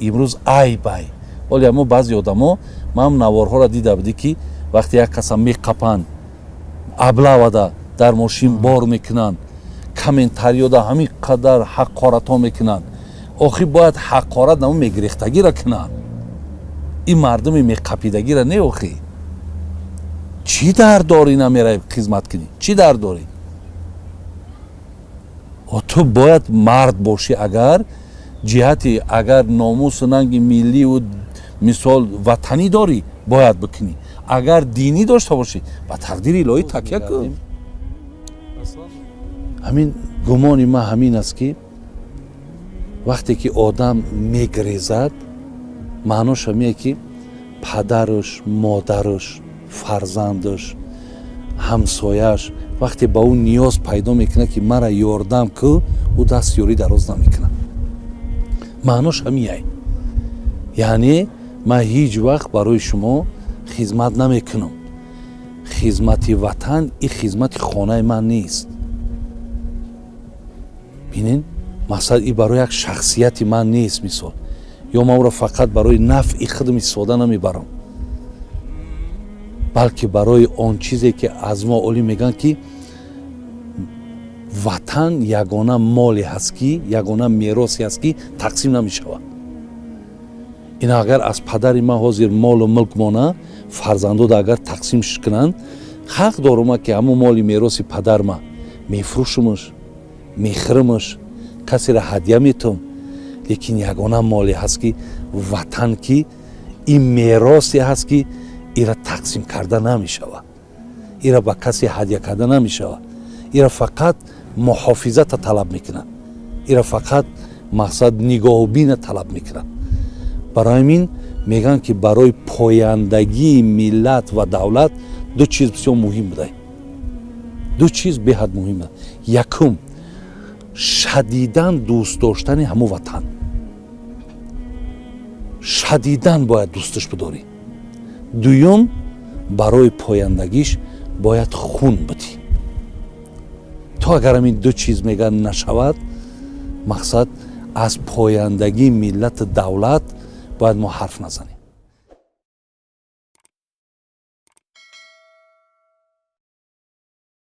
Имрӯз айбай ҳоле мо баъзе одамо, ман наворҳоро дида будӣ, ки вақте як каса меқапанд, аблавада дар мошин бор мекунанд, комментариёда ҳамин қадар ҳақоратҳо мекунанд. Охир бояд ҳақорат намо мегирехтагиро кунанд, ин мардуми меқапидагиро не. Охи, чӣ дард дорӣ, намеравӣ хизмат кунӣ? Чӣ дард дорӣ? Ту бояд мард бошӣ. Агар ҷиҳати, агар номусу нанги милливу, мисол, ватанӣ дорӣ, бояд бикунӣ. Агар динӣ дошта бошӣ, ба тақдири илоҳӣ такя кун. Ҳамин гумони ман ҳамин аст, ки вақте ки одам мегрезад, маънош ҳамие, ки падараш, модараш, фарзандаш, ҳамсояш вақте ба ӯ ниёз пайдо мекунад, ки мара ёрдам ку, ӯ даст ёрӣ дароз намекунад. Маънош ҳамияй, яъне ман ҳеҷ вақт барои шумо хизмат намекунам. Хизмати ватан и хизмати хонаи ман нест. Бинен, мақсад и барои як шахсияти ман нест, мисол, ё ман ӯро фақат барои нафъи худам истифода намебарам, балки барои он чизе, ки аз мо олӣ мегӯянд, ки ватан ягона моле ҳаст, ки ягона меросе ҳаст, ки тақсим намешавад. Ин агар аз падари ман ҳозир молу мулк мона, фарзандода агар тақсимш кунанд, ҳақ дорум, ки ҳамон моли мероси падарма мефурӯшумаш, мехӯрмаш, касеро ҳадя метум. Лекин ягона моле ҳаст, ки ватан, ки ин меросе ҳаст, ки ира тақсим карда намешавад, ира ба касе ҳадя карда намешавад, ира фақат муҳофизата талаб мекунад, ира фақат, мақсад, нигоҳубина талаб мекунад. Барои ҳамин мегӯянд, ки барои пояндагии миллат ва давлат ду чиз бисёр муҳим буда, ду чиз беҳад муҳим. Якум, шадидан дӯст доштани ҳамун ватан, шадидан бояд дӯсташ бидорӣ. Дуюм, барои пояндагиш бояд хун бидӣ. То агар ҳамин ду чиз, мегӯянд, нашавад, мақсад, аз пояндагии миллату давлат бояд мо ҳарф назанем.